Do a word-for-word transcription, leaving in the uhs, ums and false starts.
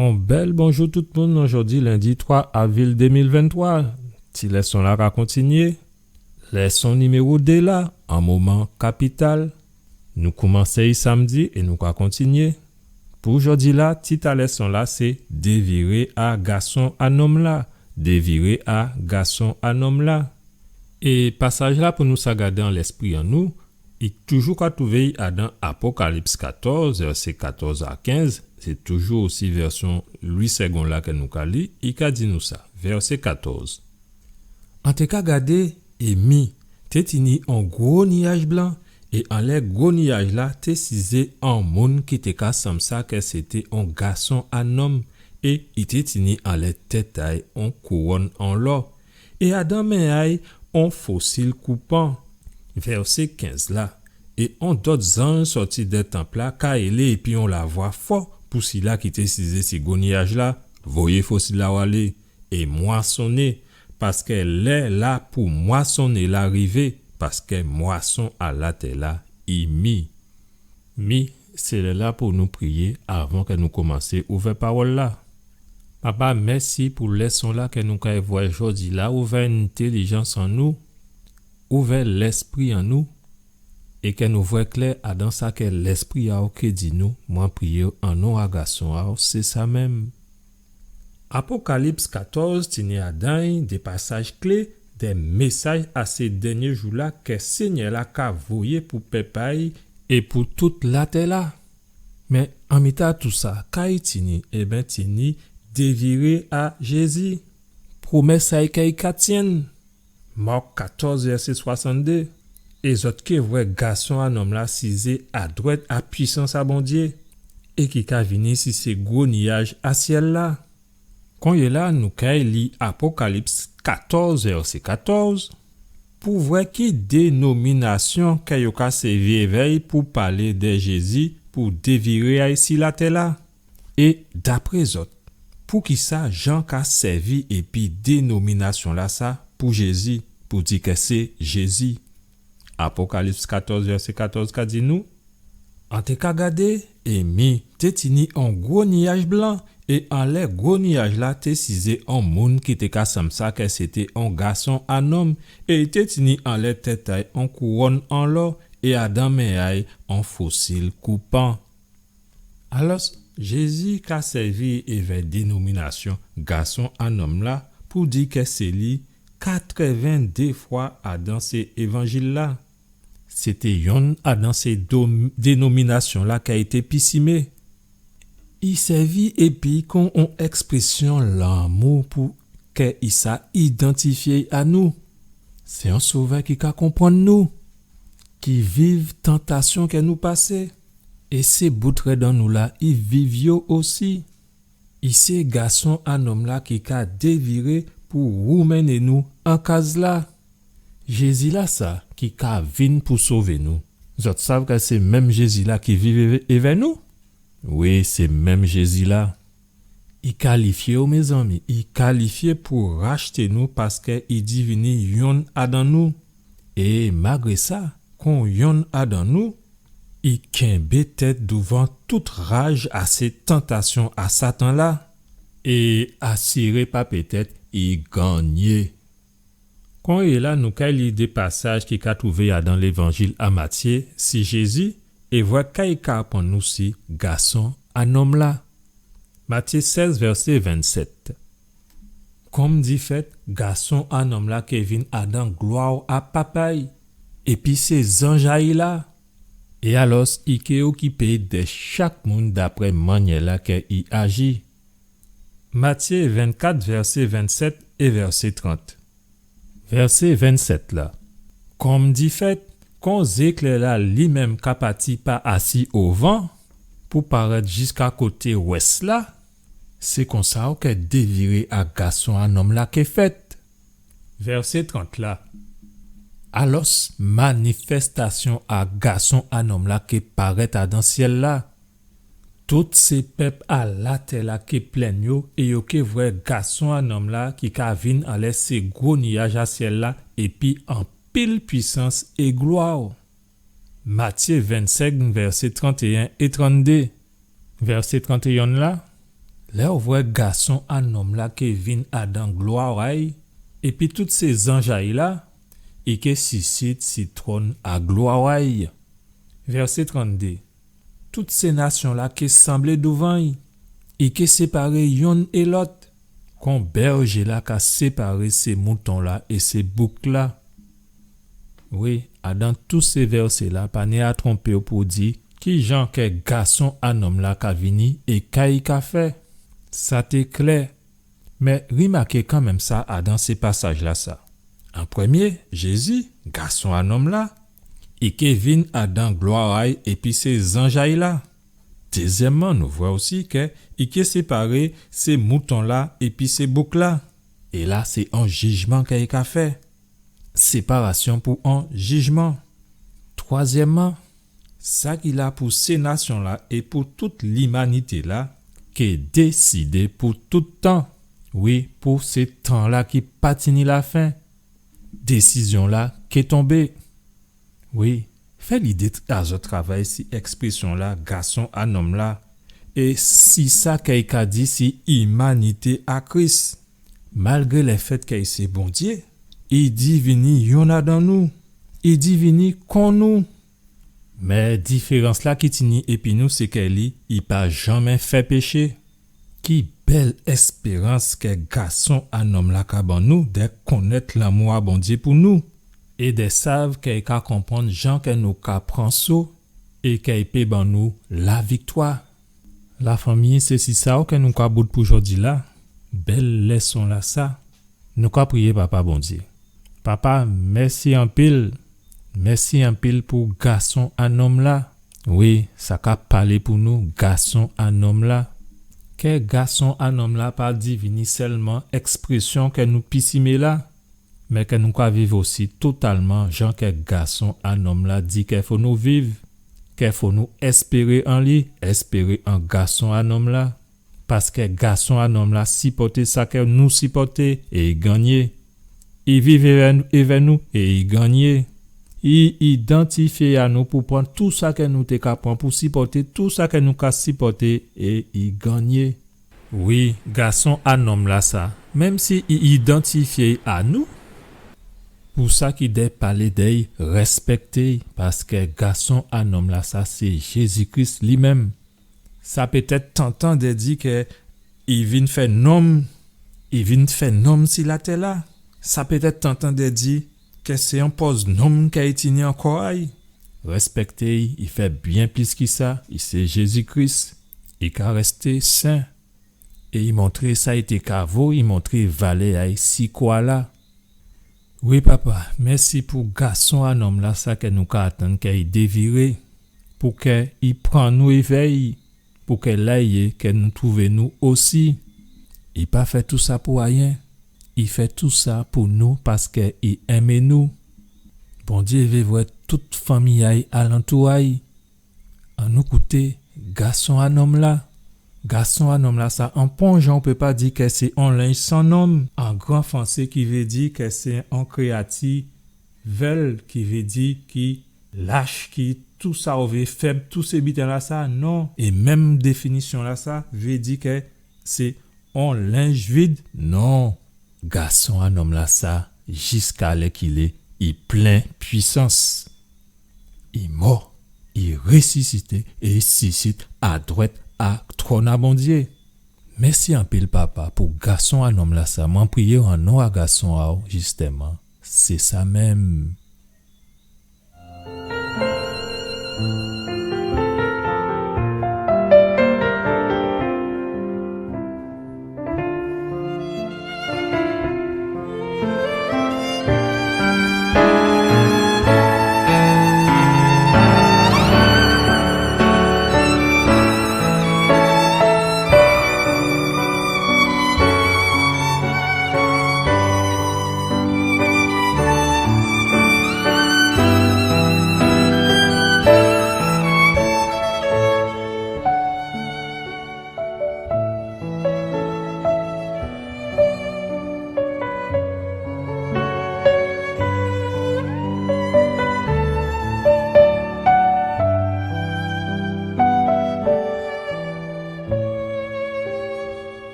On bèl bonjou tout moun, nou jòdi lendi twa avril dé mil venntwa. Ti lèson-la ka kontinyé. Lèson niméwo dé la, an moman kapital. Nou koumansé-y samdi é nou ka kontinyé. Pou jòdi-la, tit a lèson-la sé Déviré a gason a nonm-la. Déviré a gason a nonm-la. É pasaj-la pou nou sa gadé an lèspri an nou, i toujou ka twouvé-y adan Apokalips katòz, vèsé katòz a kenz, sé toujou osi vèsyon Louis Segond la ke nou ka li, i ka di nou sa, vèsé katòz. An té ka gadé, é mi, té tini on gwo niyaj blan, é anlè gwo niyaj-la té sizé on moun ki té ka sanm sa ke sété on gason a nonm, é i té tini anlè tèt a-y on kouwòn an lò, é adan men a-y on fosil koupan. Vèsé kenz la. É on dòt zanj sòti dè tanp-la ka rélé épi on lavwa fò pou sila ki té sizé si gwo niyaj-la, voyé fosil-la alé, é mwasonné, paskè lè-la pou mwasonné la rivé, paskè mwason a latè-la i mi. Mi, sé lè-la pou nou priyé avan ke nou koumansé ouvè pawòl-la. Papa, mèsi pou lèson-la ke nou kay vwè jòdi-la, ouvè entèlijans an nou, ouvè lèspri an nou, é ke nou vwè klè adan sa ke Lèspri a-w ké di nou, mwen priyé-w an non a Gason a-w, sé sa menm. Apokalips katòz tini adan-y dé pasaj klé, dé mésaj a sé dènyé jou-la ke Sényè-la ka voyé pou pèp a-y é pou tout latè-la. Mé an mitan a tousa, ka i tini? Ében, tini déviré a Jézi. Pwomès a-y ke i ka tyenn. Mak katòz, vèsé swasanndé. É zòt ké vwè Gason a nonm-la sizé adwèt a pwisans a Bondyé, é ki ka vini si sé gwo niyaj a syèl-la. Konyéla, nou kay li Apokalips katòz, vèsé katòz, pou vwè ki dénominasyon ke yo ka sèvi èvè-y pou palé dè Jézi pou déviré a-y si latè-la. É dapré zòt, poukisa Jan ka sèvi épi dénominasyon-lasa pou Jézi, pou di ke sé Jézi? Apokalips katòz, vèsé katòz ka di nou, an té ka gadé, é mi, té tini on gwo niyaj blan, é anlè gwo niyaj-la té sizé on moun ki té ka sanm sa ke sété on gason a nonm, é i té tini anlè tèt a-y on kouwòn an lò, é adan men a-y on fosil koupan. Alò, Jézi ka sèvi èvè dénominasyon Gason a nonm-la pou di ke sé li katrèvendé fwa adan sé évanjil-la. Sété yonn adan sé dom-, dénominasyon-la ki a été pisimé. I sèvi épi kon on èksprésyon lanmou pou ke i sa idantifyé a nou. Sé on Sovè ki ka konprann nou, ki viv tantasyon ke nou pasé, é sé bout rèd an nou la, i viv yo osi. I sé Gason a nonm-la ki ka déviré pou woumennen nou an kaz-la. Jézi-lasa ki ka vin pou sové nou. Zòt sav ke sé menm Jézi-la ki viv èvè, èvè nou? Wi, sé menm Jézi-la. I kalifyé, o mézanmi, i kalifyé pou rachté nou paskè i divini yonn adan nou. É malgré sa, kon yonn adan nou, i kenbé tèt douvan tout raj a sé tantasyon a Satan-la, é asiré pa pétèt i gannyé. Konyéla nou kay li dé pasaj ki ka twouvé adan Lévanjil a Matyé si Jézi, é vwè ka i ka aprann nou si Gason a nonm-la. Matyé sèz, vèsé vennsèt. Kòmdifèt, Gason a nonm-la ké vin adan glwa a Papa'y, épi sé zanj a'y la. É alòs, i ké okipé dè chak moun dapré mannyè-la kè i aji. Matyé vennkat, vèsé vennsèt é vèsé trant. Vèsé vennsèt la. Kòmdifèt, kon zéklè-la li menm ka pati pa asi ovan, pou parèt jiska koté wès la, sé konsa ou ké déviré a Gason a nonm-la ké fèt. Vèsé trant la. Alòs, manifèstasyon a Gason a nonm-la ké parèt adan syèl-la. Tout sé pèp a latè-la ké plenn yo, é yo ké vwè Gason a nonm-la ki ka vin anlè sé gwo niyaj a syèl-la, épi anpil pwisans é glwa. Matyé vennsenk, vèsé trantéyen é tranndé. Vèsé trantéyen la. Lè ou vwè Gason a nonm-la ké vin adan glwa a'y, épi tout sé zanj a'y la, i ké sisit si twòn a glwa a'y. Vèsé tranndé. Tout sé nasyon-la ké sanblé douvan'y, i ké séparé yonn é lòt, kon bèjé-la ka séparé sé mouton-la é sé bouk-la. Wi, adan tout sé vèsé-la, pa ni a tronpé'w pou di kijan kè Gason a nonm-la ka vini é ka i ka fè. Sa té klè. Mé rimaké kanmenm sa adan sé pasaj-lasa. An prèmyé, Jézi, Gason a nonm-la, i ké vin adan glwa a'y épi sé zanj a'y la. Dézyèmman, nou vwè osi kè i ké séparé sé mouton-la épi sé bouk-la. É la, sé on jijman kè i ka fè. Séparasyon pou on jijman. Twazyèmman, sa ki la pou sé nasyon-la é pou tout limanité-la ké désidé pou tout tan. Wi, pou sé tan-la ki pa tini lafen. Désizyon-la ké tonbé. Wi, fè lidé t-, a zòt travay si èksprésyon-la, Gason a nonm-la, é si sa kè i ka di si imanité a Kris. Malgré lèfèt kè i sé Bondyé, i divini yonn adan nou, i divini kon nou. Mé diférans-la ki tini épi nou, sé kè li, i pa janmé fè péché. Ki bèl èspérans kè Gason a nonm-la ka ban nou dè konnèt lanmou a Bondyé pou nou, é dè sav kè i ka konprann jan kè nou ka pran so, é kè i pé ban nou laviktwa. Lafanmi, sé si sa kè nou ka bout pou jòdi-la. Bèl lèson-lasa. Nou ka priyé, Papa Bondyé. Papa, mèsi anpil. Mèsi anpil pou Gason a nonm-la. Wi, sa ka palé pou nou, Gason a nonm-la. Kè Gason a nonm-la pa divini sèlman èksprésyon kè nou pisimé la, mé kè nou ka viv osi totalman jan kè Gason a nonm-la di kè fò nou viv, kè fò nou èspéré an li, èspéré an Gason a nonm-la. Paskè Gason a nonm-la sipòté sa kè nou sipòté é i gannyé. I viv èvè, èvè nou é i gannyé. I idantifyé a nou pou pran tou sa kè nou té ka pran, pou sipòté tou sa kè nou ka sipòté é i gannyé. Wi, Gason a nonm-lasa, menm si i idantifyé a nou, pou sa ki dè palé dè'y, rèspèkté'y, paskè Gason a nonm-lasa sé Jézi Kris li menm. Sa pétèt tantan dè di kè i vin fè nonm, i vin fè nonm si latè-la. Sa pétèt tantan dè di kè sé on pòz nonm kè i tini an kò a'y. Rèspèkté'y, i fè byen plis ki sa, i sé Jézi Kris. I ka rèsté sen. É i montré sa i té ka vo, i montré valè a'y si kwa-la. Wi, Papa, mèsi pou Gason a nonm-lasa kè nou ka atann kè i déviré, pou kè i pran nou èvè'y, pou kè la i yé kè nou twouvé nou osi. I pa fè tou sa pou ayen. I fè tou sa pou nou paskè i enmé nou. Bondyé vé vwè tout fanmi a'y alantou a'y. Annou kouté Gason a nonm-la. Gason a nonm-lasa, an pon jan ou pé pa di kè sé on lenj san nonm. An gran fransé ki vé di kè sé on kréyati vèl, ki vé di ki lach, ki tou sa ou vé fèb, tou sé biten-lasa, non. É menm définisyon-lasa vé di kè sé on lenj vid, non. Gason a nonm-lasa, jiskalè k'i lé, i plen pwisans. I mò, i résisité é i sisit adwèt a twòn a Bondyé. Mèsi anpil, Papa, pou Gason a nonm-lasa. Mwen priyé an non a Gason a'w, jistèman. Sé sa menm.